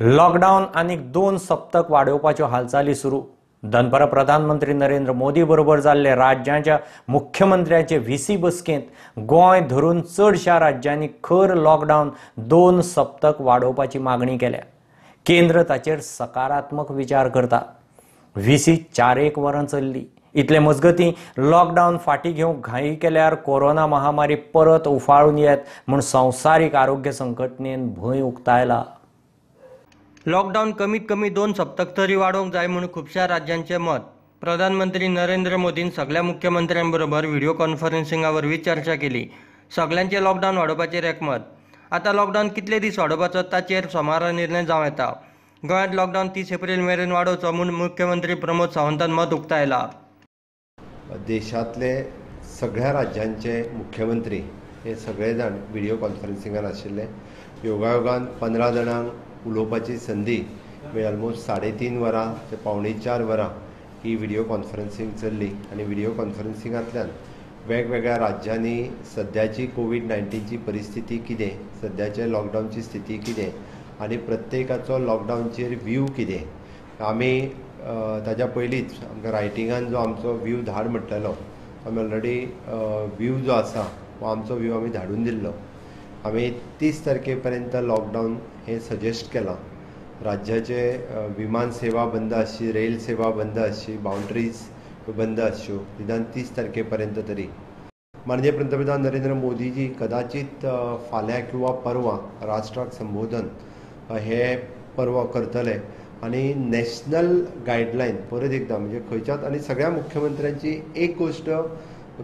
Lockdown आनीक 2 सप्तक वाडोवपाच्यो हालचाली सुरू. दनपारा प्रधानमंत्री नरेंद्र मोदी बरोबर जाल्ले राज्यांच्या मुख्यमंत्र्यांचे व्हीसी बसकेंत गोंय धरून चडशा राज्यांनी खर लॉकडावन 2 सप्तक वाडोवपाची मागणी केल्या. केंद्र ताचेर सकारात्मक विचार करता. व्हीसी 4-1 वरां चल्ली. इतले मजगतीं लॉकडावन फाटीं घेवंक घाई केल्यार कोरोना महामारी परत उफाळून येत म्हूण संवसारीक आरोग्य संघटनेन भंय उक्तायला. लॉकडावन कमीत कमी 2 सप्तक तरी वाडोवंक जाय म्हूण खुबश्या राज्यांचें मत. प्रधानमंत्री नरेंद्र मोदीन सगळ्या मुख्यमंत्र्यांबरोबर व्हिडिओ कॉन्फरन्सिंगा वरवीं चर्चा केली. सगल्यांचें लॉकडावन वाडोवपाचेर एकमत. आतां लॉकडावन कितले दीस वाडोवपाचो ताचेर सोमारा निर्णय जावं येता. गोंयांत लॉकडावन 30 एप्रील मेरेन वाडोवचो म्हूण मुख्यमंत्री प्रमोद सावंतान मत उक्तायला. देशांतले सगळ्या राज्यांचे मुख्यमंत्री हे सगळे जाण व्हिडिओ कॉन्फरन्सिंगान आशिल्ले. योगायोगान 15 जाणांक उलोवपाची संदी म्हणजे ऑलमोस्ट 3.5 वरां ते 3.75 वरां ही व्हिडिओ कॉन्फरन्सिंग चल्ली आनी व्हिडिओ कॉन्फरन्सिंगांतल्यान वेगवेगळ्या राज्यांनी सद्याची कोवीड-19ची परिस्थिती कितें, सद्याचे लॉकडावनची स्थिती कितें आनी प्रत्येकाचो लॉकडावनचेर व्यू कितें. आमी ताज्या पयलींच आमकां रायटिंगान जो आमचो व्यू धाड म्हटलेलो आमी ऑलरेडी व्यू जो आसा हो आमचो व्यू आमी धाडून दिल्लो. आमी 30 तारखे पर्यंत लॉकडावन हे सजेस्ट केलां. राज्याचे विमान सेवा बंद आसची, रेल सेवा बंद आसची, बाउंड्रीज बंद आसच्यो निदान 30 तारखे पर्यंत तरी. माननीय पंतप्रधान नरेंद्र मोदीजी कदाचित फाल्यां किंवा परवा राष्ट्राक संबोधन हे परवा करतले आनी नॅशनल गायडलायन परत एकदां म्हणजे खंयच्याच आनी सगळ्या मुख्यमंत्र्यांची एक गोश्ट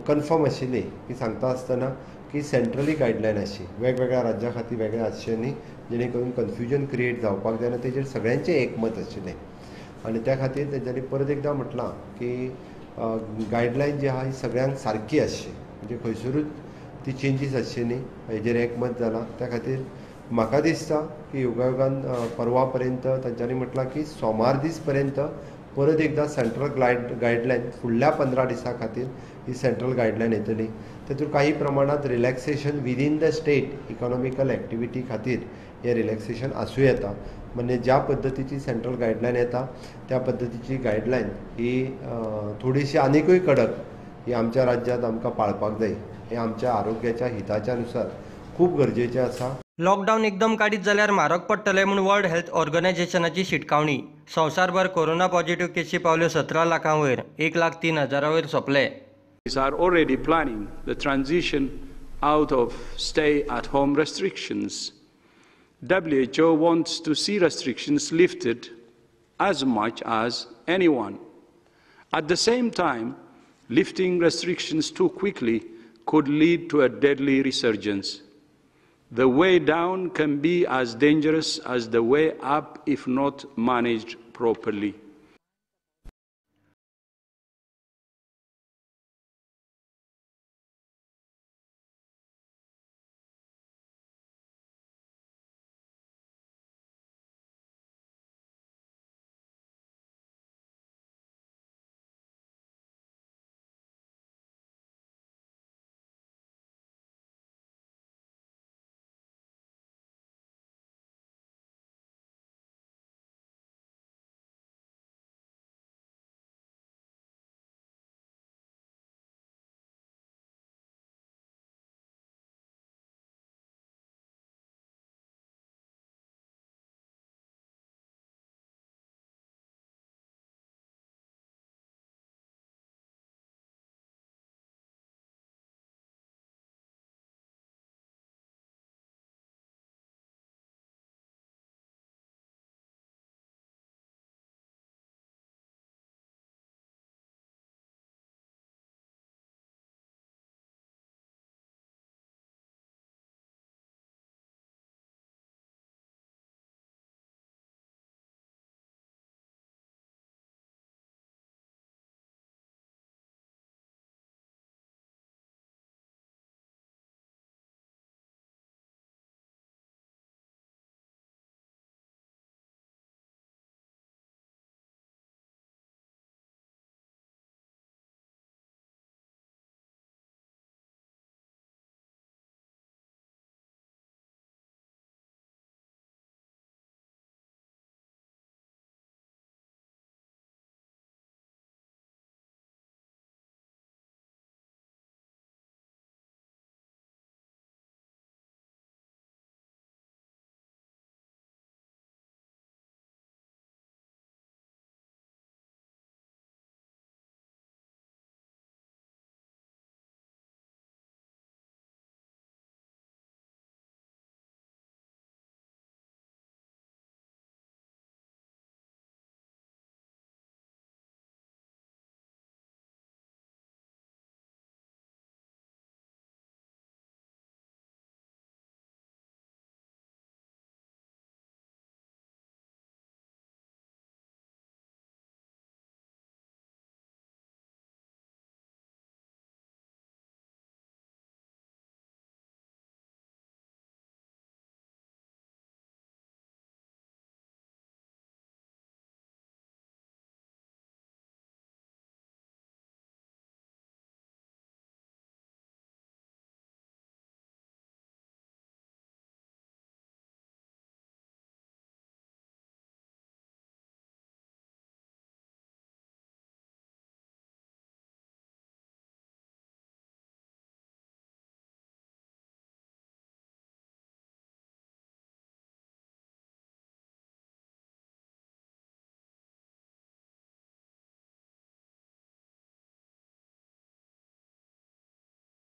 कन्फर्म आशिल्ली की सांगता आसतना की सेंट्रली गायडलायन आसची, वेगवेगळ्या राज्यां खातीर वेगळें आसचें न्ही, जेणे करून कन्फ्युजन क्रिएट जावपाक जायना. तेजेर सगळ्यांचें एकमत आशिल्लें आनी त्या खातीर तेंच्यांनी परत एकदां म्हटलां की गायडलायन जी आहा ही सगळ्यांक सारकी आसची, म्हणजे खंयसरूच ती चेंजीस आसची न्ही, हेजेर एकमत जालां. त्या खातीर म्हाका दिसता की योगायोगान परवा पर्यंत तांच्यांनी म्हटलां की सोमार दीस पर्यंत परत एकदां सेंट्रल गायडलायन फुडल्या 15 दिसां खातीर ही सेंट्रल गायडलायन येतली. तातूंत काही प्रमाणांत relaxation within the state economical activity खातीर हें रिलॅक्सेशन आसूं येता. म्हणजे ज्या पद्दतीची सेंट्रल गायडलायन येता त्या पद्दतीची गायडलायन ही थोडीशी आनिकूय कडक ही आमच्या राज्यांत आमकां पाळपाक जाय. हें आमच्या आरोग्याच्या हिताच्या नुसार खूब गरजेचें आसा. लॉकडावन एकदम काडीत जाल्यार म्हारग पडटलें म्हूण वर्ल्ड हेल्थ ऑर्गनायझेशनाची शिटकावणी. संवसारभर कोरोना पॉझिटिव्ह केशी पावल्यो 17 लाखां वयर, 1,03,000 वयर सोंपले. Are already planning the transition out of stay-at-home restrictions. WHO wants to see restrictions lifted as much as anyone. At the same time, lifting restrictions too quickly could lead to a deadly resurgence. The way down can be as dangerous as the way up if not managed properly.